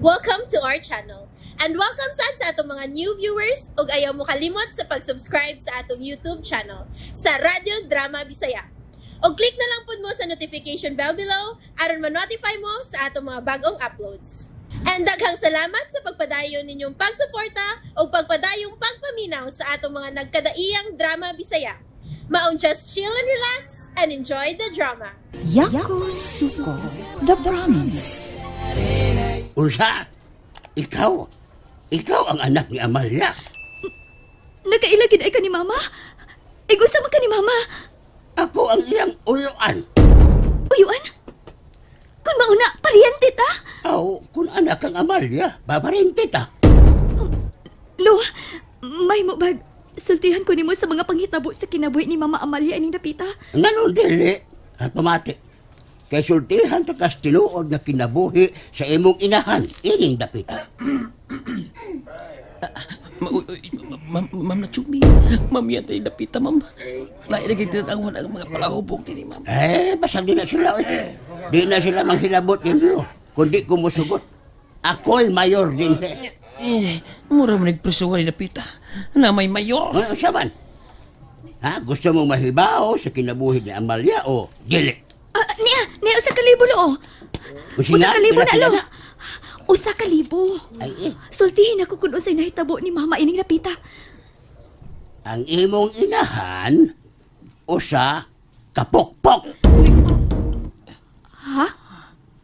Welcome to our channel. And welcome sad sa atong mga new viewers ug ayaw mo kalimot sa pag-subscribe sa atong YouTube channel sa Radyo Drama Bisaya. Og click na lang pud mo sa notification bell below aron ma-notify mo sa atong mga bagong uploads. And daghang salamat sa pagpadayon ninyong pagsuporta ug pagpadayong pagpaminaw sa atong mga nagkadaiyang drama Bisaya. Maong just chill and relax and enjoy the drama. Yakusuko, The Promise. Unsa? Ikaw? Ikaw ang anak ni Amalia. Nakaila gid ay ka ni Mama? Igunsa man ka ni Mama? Ako ang iyang uyuan. Uyuan? Kung mauna, paryente ta? Aw, kung anak kang Amalia, babarente ta. Lo, may mo bag sultihan ko nimo sa mga panghitabo sa kinabuhi ni Mama Amalia ining dapita. Nganon dili, at pamati. Kay sultihan ta kas tinuod na kinabuhi sa imong inahan, ining dapita. Ma'am, ma'am Natsumi. Ma'am, yan tayo dapita, ma'am. Lain na kayo ang wala ang mga palahubog din, ma'am. Eh, basag di na sila. Eh. Di na sila manghilabot ninyo, kundi kumusugot. Ako'y mayor din. Eh. Eh, mura mo nagpresuhan ni dapita. Na may mayor. Ano siya man? Ha? Gusto mong mahibaw sa kinabuhi ni Amalia o dili? Niya, 1,000 lo. Usinga, 1,000 na pila-pila lo. 1,000. Ay, eh. Sultihin ako kung unsay nahitabo ni Mama ining dapita. Ang imong inahan, usa kapukpok. Ha?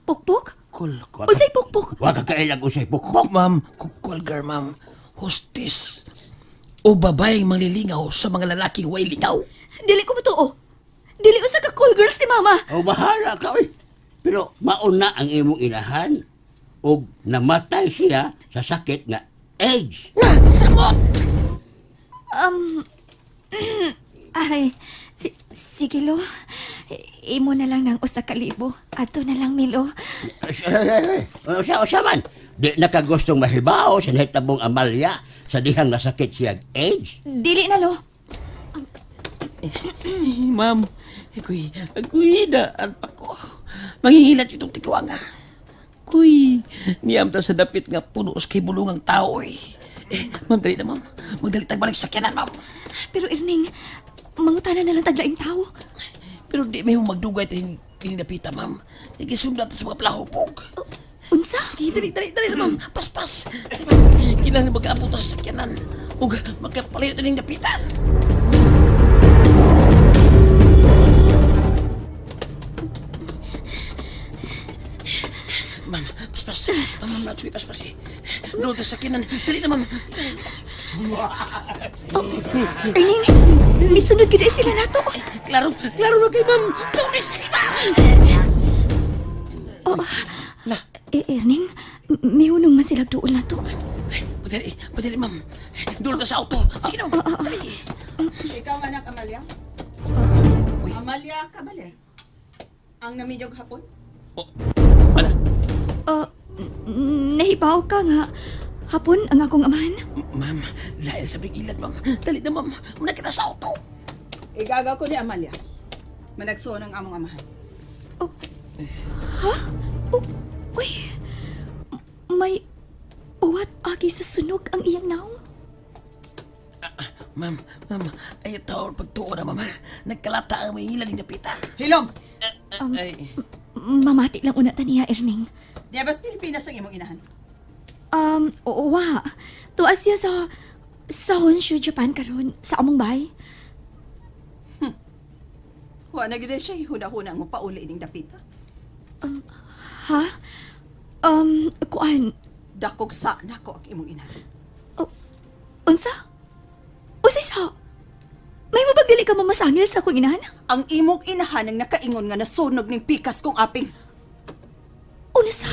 Pukpok? Kul, Unsay pukpok? Wa ka kailag usay pukpok. Ma'am, kukul girl, ma'am. Hostis. O babaeng manglilingaw sa mga lalaking way lingaw. Dili ko matuo. Dili usa ka cool girls ni Mama. O bahala ka, oy. Pero mauna ang imong inahan og namatay siya sa sakit nga AIDS. Na, samot! Ay, sige lo. Imo na lang ng 1,000. Ato na lang, Milo. Usa, usa man. Di na ka gustong mahibaw sa nahitabong Amalia sa dihang nasakit siya AIDS. Dili na lo. Eh, ma'am, ako'y daan pa ko. Manghihilat itong tikwanga. Kuy, niyam ta sa dapit nga puno sa kay bulungang tao eh. Eh, ma'am, dali na ma'am. Magdali tag balik sa sakyanan, ma'am. Pero Erning, mangutana na lang taglaing tao. Pero di may magdugay tayo dapita, ma'am. Igisundan ta sa mga plahupog. Unsa? Sige, dali, dali, dali, ma'am. Paspas. Dali, ma'am. Kailangan magkaabot sa sakyanan. Ug magkapalayo tayo ng dapitan. Ma'am, paspas. Ma'am, ma'am, Natsuki, paspas eh. Doon tayo sa sakyanan. Dali na, ma'am. Oh, Erning, misunod gid sila nato. Klaro, klaro na kay ma'am. Tulis na, ma'am. Oh, La. Eh, Erning, mihunong man sila doon na to. Padali, padali, ma'am. Doon ka sa auto. Sige na, ma'am. Dali. Ikaw anak Amalia? Amalia Cabaler. Ang naminyog hapon? Oh, ala. Nahibaw ka nga. Hapon ang akong amahan. Ma'am, dahil sa big ilad, ma'am. Dali na, ma'am. Muna kita sa auto. Igagaw ko ni Amalia. Managsuon ang among amahan. Oh. Ha? Oh, uy. May uwat agi sa sunog ang iyang naong. Ma'am, ma'am, ay tawag pagtuo na, ma'am. Nagkalata ang may ilad ng napita. Hilom! Ay. Mamati lang una ta niya, Erning. Di ba sa Pilipinas ang imong inahan? Oo, wa. Tuwa siya sa Honshu, Japan karon sa among bay. Wa na gid siya huna-huna ang pauli ining dapita. Ha? Kuan. Dakog sa nako ang imong inahan. Oh, unsa? Unsay sa? May mabagdili ka mamasangil sa akong inahan? Ang imong inahan ang nakaingon nga nasunog ning pikas kong aping. Unsa?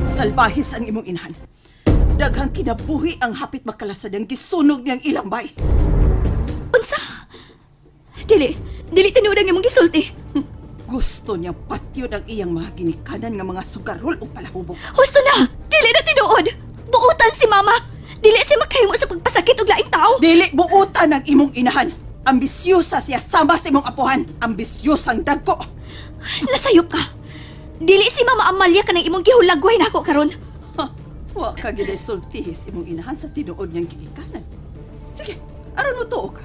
Salbahis ang imong inahan. Daghang kinabuhi ang hapit makalasad ang gisunog niyang ilang bay. Unsa? Dili, dili tinuod ang imong gisulti. Gusto niyang patyon ang iyang mga ginikanan nga mga sugarol ug palahubog. Husto na! Dili na tinuod! Buutan si Mama! Dili siya makahimo sa pagpasakit og laing tao! Dili buutan ang imong inahan! Ambisyosa siya sama sa imong apuhan! Ambisyosang dagko! Nasayop ka! Dili si Mama Amalia kanang imong gihulagway nako karon. Ha, Wa ka ginaisultihis imong inahan sa tinuod niyang gigikanan. Sige, aron mo tuo ka.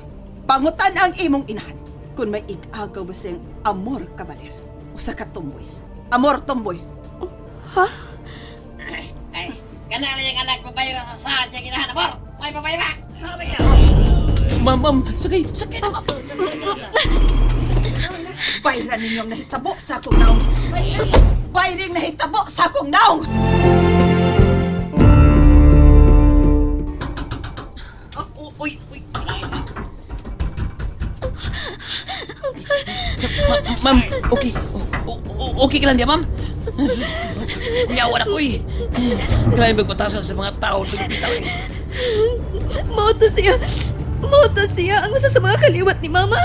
Pangutan ang imong inahan. Kung may igagaw ba siyang amor kabalir. Usa ka tumboy. Amor tumboy. Ha? Ay, kanala yung anak ko bayra sa saan siyang inahan, amor! May pabayra! Ma'am, ma'am, sakay, sakay na, ma'am! Bayra ninyong nahitabo sa akong naong. Bayring nahitabo sa akong naong! Uy, uy! Ma'am, okay. Okay ka lang diya, ma'am? Kuyawan ako eh. Kailangan magpatasan sa mga tao sa bitaw eh. Mao to siya. Mao to siya ang usa sa mga kaliwat ni Mama.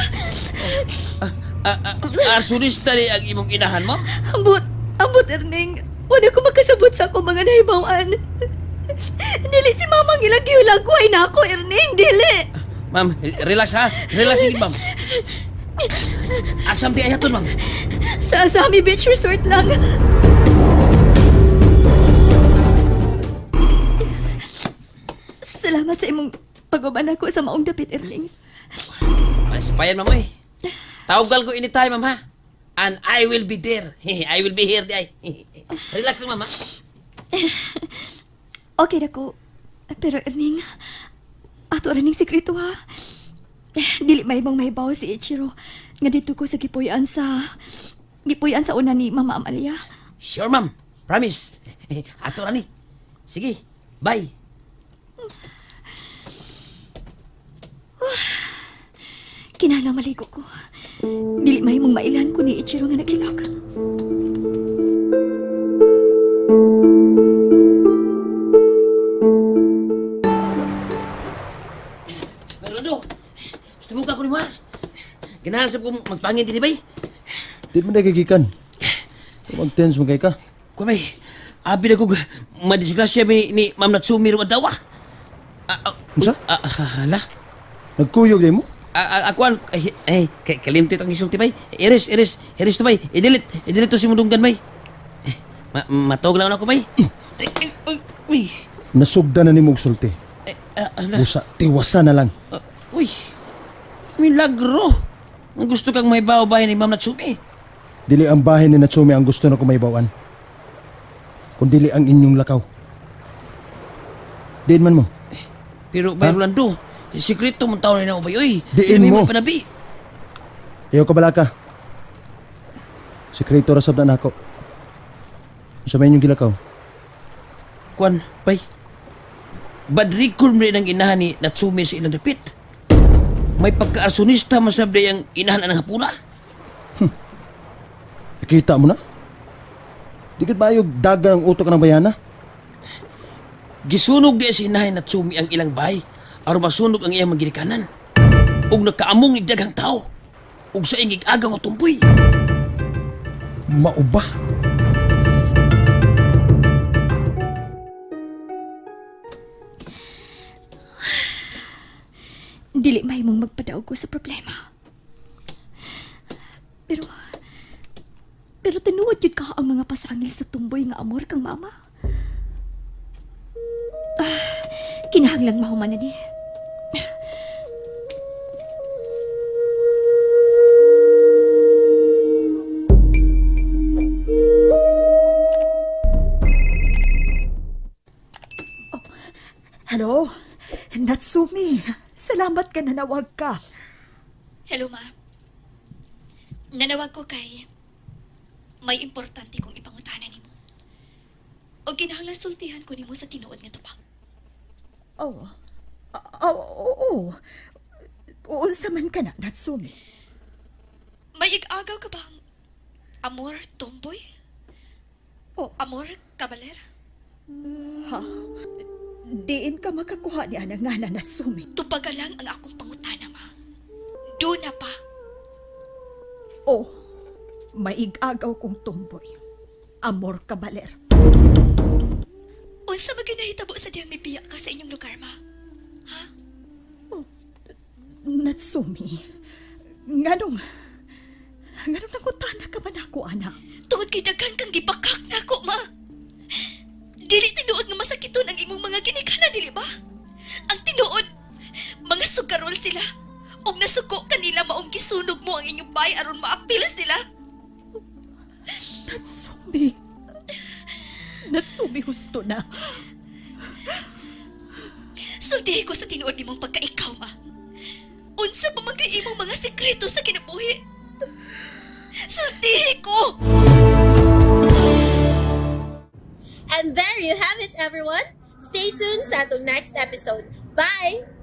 Arsunista ni ang imong inahan, ma'am? Ambot, Erning. Wala ko makasabot sa akong mga nahibawan. Dili si Mama ang ilang gihulagway na ako, Erning. Dili. Ma'am, relax ha. Relax sige, ma'am. Asam di ayaton, ma'am? Sa Azami Beach Resort lang. Salamat sa imong pag-uban ako sa maong dapit, Erning. Masipayan, ma'am, eh. Tawagal ko anytime, ma'am, ha? And I will be there. I will be here, di ay. Relax lang, ma'am, ha? Okay na ko. Pero, Erning, ato rin sikreto, ha? Dili may ibang mahibaw si Ichiro nga dito ko sa gipuy-an sa una ni Mama Amalia. Sure, ma'am. Promise. Ato ra ni. Sige, bye. Kinahanglan maligo ko. Dili mahimong mailan ko ni Ichiro nga naghilak. Rolando, sa mukha ko ni mo, ha? Ganahan sa kong magpangin din, bay. Di mo nagigikan. Mag-tense mo kay ka. Kumay, abi na kong madisgrasya ni Ma'am Natsumi ro adawa. Unsa? Hala? Nagkuyog din mo? Akuan, ay, kalimtit ang isulti, bay. Iris to, bay. I-delete to si mundunggan, bay. Matog lang ako, bay. Uy. Nasugda na ni mong sulti. Busa, tiwasa na lang. Uy, milagro. Ang gusto kang may bahay ni Ma'am Natsumi. Dili ang bahay ni Natsumi ang gusto na kumaybawan. Kung dili ang inyong lakaw. Diin man mo. Pero, bay Rolando, sikreto mong tao na ubay, uy. Diin mo. Panabi. Iyo ka balaka. Sikreto rasab na nako. Sa may inyong gilakaw. Kwan, bay. Bad record mo rin ang inahan ni Natsumi sa ilang dapit. May pagka-arsonista masabday ang inahan ng hapuna. Nakita mo na? Di ka ba yung daga ng utok ng bayana? Gisunog di sa inahan Natsumi ang ilang bay aron masunog ang iyang magginikanan. Ug nakaamong ni daghang tao. Ug sa ingig agaw nga tumboy. Mauba. Dili mahimong magpadaog ko sa problema. Pero tinuod yun ka ang mga pasangil sa tumboy nga amor kang mama. Kinahanglang mahuman na ni. Oh, hello? Natsumi, salamat ka nanawag ka. Hello, ma. Nanawag ko kay may importante kong ipangutana nimo. O kinahanglan sultihan ko nimo sa tinuod nga tubag. Oh. Oo. Unsa man ka na, Natsumi? May igagaw ka bang amor tomboy? O amor kabaler? Ha? Diin ka makakuha ni ana nga na, Natsumi. Tubaga lang ang akong pangutana, ma. Doon na pa. Oh, maigagaw kong tomboy. Amor kabaler. Unsa man ginahitabo sa diyang mibiya ka sa inyong lugar, ma? Ha? Oh, Natsumi, nganong nangutana ka man ako, anak? Tungod kay daghan kang gibakak nako, ma. Dili tinuod nga masakiton babae aron maapil sila. Natsumi. Natsumi husto na. Sultihi ko sa tinuod nimong pagkaikaw, ma. Unsa pa man kay imong mga sekreto sa kinabuhi? Sultihi ko! And there you have it, everyone. Stay tuned sa atong next episode. Bye!